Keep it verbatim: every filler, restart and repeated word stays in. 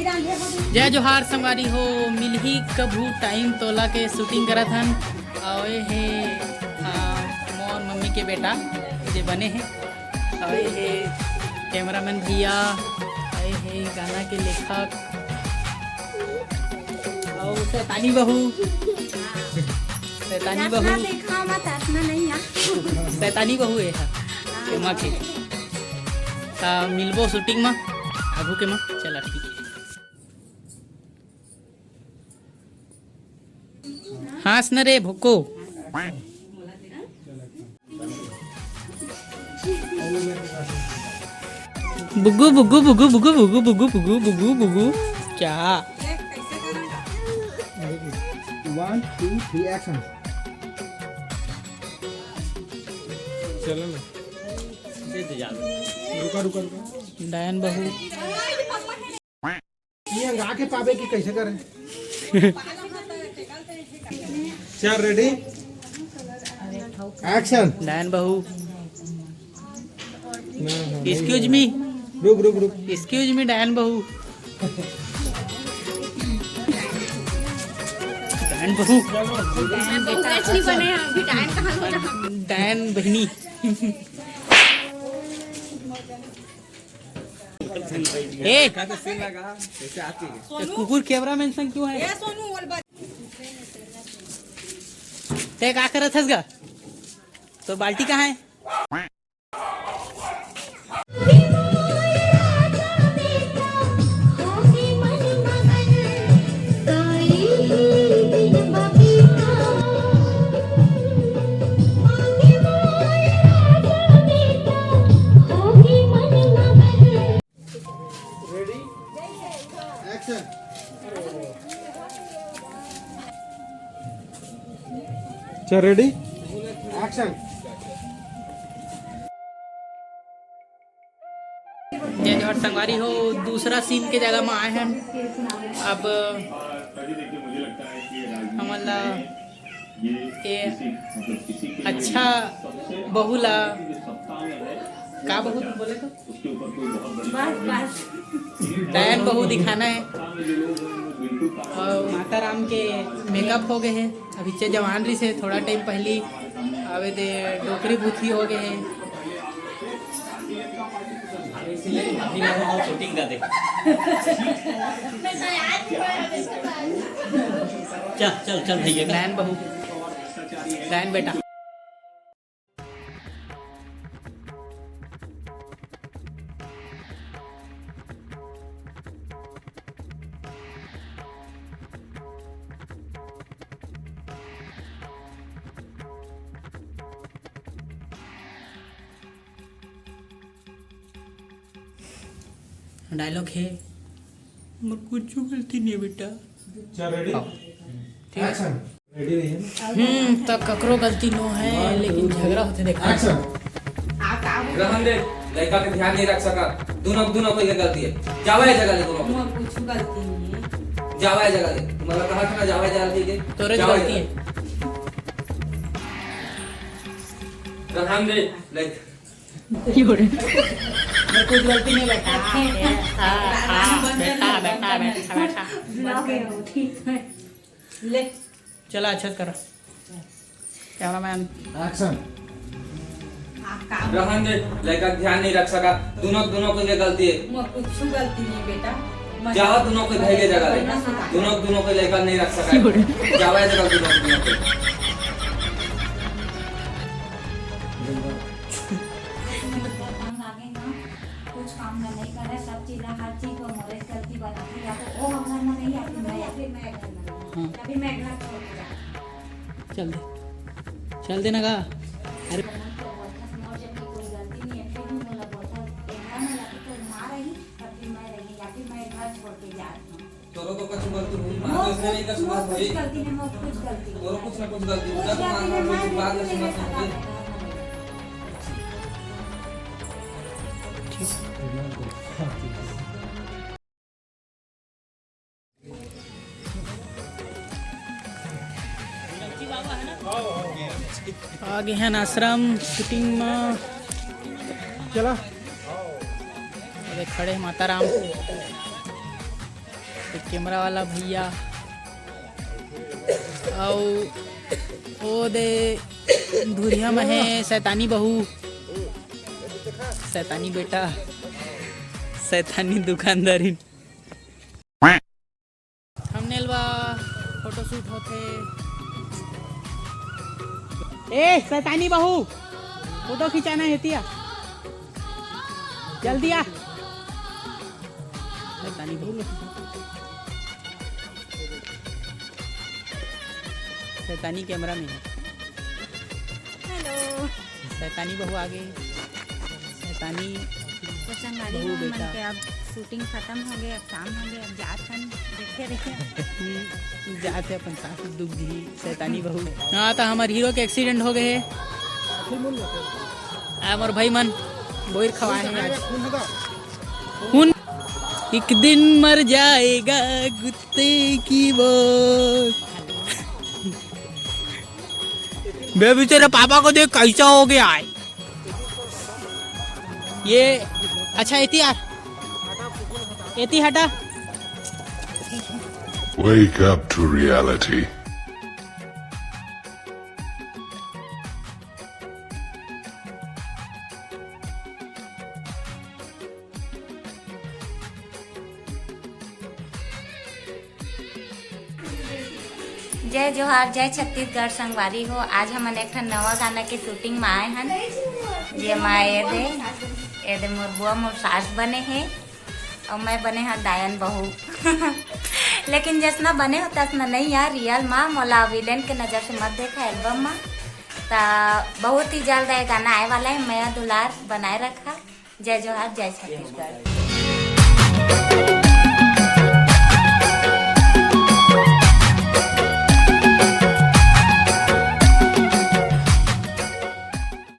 जय जोहार संगवारी हो, मिलही कभू टाइम तोला के शूटिंग करत हन। अउ ए हे, आ, मोर मम्मी के बेटा जे बने हे, अउ ए हे कैमरामैन भैया, अउ ए हे गाना के लेखक, अउ शैतानी बहू, शैतानी बहू, देखा मत, आत्मा नहीं आ। शैतानी बहू ए हा, एमा के। त मिलबो शूटिंग म, आगू के म। चला, ठीक है। हाँस न रे भोको। बुगु बुगु बुगु बुगु बुगु बुगु बुगु बुगु बुगु। क्या? One, two, three, action। चलो ना। रुका, रुका, रुका। डायन बहू। ये अंगा के पावे कि कैसे करे? चल, ready, action। डायन बहू। ना, ना, नहीं। Excuse me। रुक, रुक, रुक। Excuse me, डायन बहू। डायन बहू। डायन बहू कुछ नहीं बने हैं, अभी डायन कहाँ हो रहा? डायन बहनी। ए, कुकुर कैमरामैन संग क्यों है? ए, सोनू, बोल बा। ते का करत हस गा? तो बाल्टी कहाँ है? Ready, action। चल, ready, action। जय जोहार संगवारी हो, दूसरा सीन के जगह में आए हैं। अब हमन ला ये अच्छा बहू ला, का बहू बोले तो? बस, बस। डायन बहू दिखाना है। और माता राम के मेकअप हो गए हैं, अभी चे जवान रही से थोड़ा टाइम पहली आवे दे डोकरी भूथी हो गए हैं। शूटिंग कर दे। चल, चल, चल भैया। डायन बहू, डायन बेटा। डायलॉग है, मोर कुछ गलती नहीं बेटा। चल, ready? हाँ। ठीक है। Action। Ready रही है ना? हम्म, त ककरो गलती नो है, लेकिन झगड़ा होते देखा। Action। रहन दे, लड़का के ध्यान नहीं रख सका। दोनों, दोनों कोई के गलती है। जावा ये जगह ले दोनों को। मोर कुछ गलती नहीं है। जावा ये जगह ले। मतलब कहा था ना, जावा ये जगह ले। तोरे जावा ये गलती जगह। है। रहन दे, लड़का मोर कुछ गलती नहीं बेटा। हाँ, हाँ, बेटा, बेटा, बेटा, बेटा। ले। चला, अच्छा करो। कैमरामैन। Action। रहन दे, लड़का ध्यान नहीं रख सका। दोनों, दोनों कोई के गलती है। मोर कुछ गलती नहीं बेटा। जावा दोनों कोई भाई के जगह ले। दोनों, दोनों कोई लड़का नहीं रख सका। जावा ये जगह दोनों, दोनों कोई। तंग आगे ना, कुछ काम ना नहीं करे, सब चीज ला, हर चीज को मोरे गलती बनाते, या तो वो हम घर में रही, या फिर मैं, या फिर मैं घर में रही, हाँ। या फिर मैं घर छोड़ के जाती। चल दे, चल दे ना गा। अरे। मोर जब की कोई गलती नहीं है, फिर भी मोला बोलता, "कैमरा में या फिर तो माँ रही, या फिर मैं रही, या फिर मैं घर छोड़ के जाती हूँ।" तोरो तो कुछ गलती हुई, माँ तो इसने नहीं कुछ गलती हुई। तोरो कुछ ना कुछ गलती हुई, तो माँ तो कुछ बात नहीं सुना सकती। आ गे हन आश्रम शूटिंग में। चला। अरे खड़े माता राम। कैमरा वाला भैया, अउ ओ दे धुरिया में हे शैतानी बहू, शैतानी बेटा, शैतानी दुकानदारिन। थंबनेल बा फोटोशूट होथे। ए शैतानी बहू, फोटो खिंचाना हे, एती आ, जल्दी आ। शैतानी बहू, शैतानी कैमरा में हे। हेलो। शैतानी बहू आगे। शैतानी तो संगवारी बहू हो, मन बेटा। के अब शूटिंग खत्म हो गए, अब शाम हो गए, अब जात हन, देखे रहिए। हम्म, जात हे अपन सास दुख दी, शैतानी बहू। हाँ, तो हमर हीरो के एक्सीडेंट हो गए हे। आ, मोर भाई मन बोइर खवाए हे आज। खून, एक दिन मर जाएगा कुत्ते की मौत। बे बेचारे पापा को देख कैसा हो गया है। ये अच्छा, एती यार, एती हटा। Wake up to reality. जय जोहार, जय छत्तीसगढ़ संगवारी हो। आज हमन एक ठन नवा गाना के शूटिंग में आए हन, जेमा ए दे, ए दे मोर बुआ, मोर सास बने हे, अउ मैं बने हन डायन बहू। लेकिन जसना बने हो तसना नहीं यार, रियल माँ मोला विलेन के नजर से मत देखा एल्बम में। ता बहुत ही जल्द ये गाना आए वाला है, मया दुलार बनाए रखा। जय जोहार, जय छत्तीसगढ़।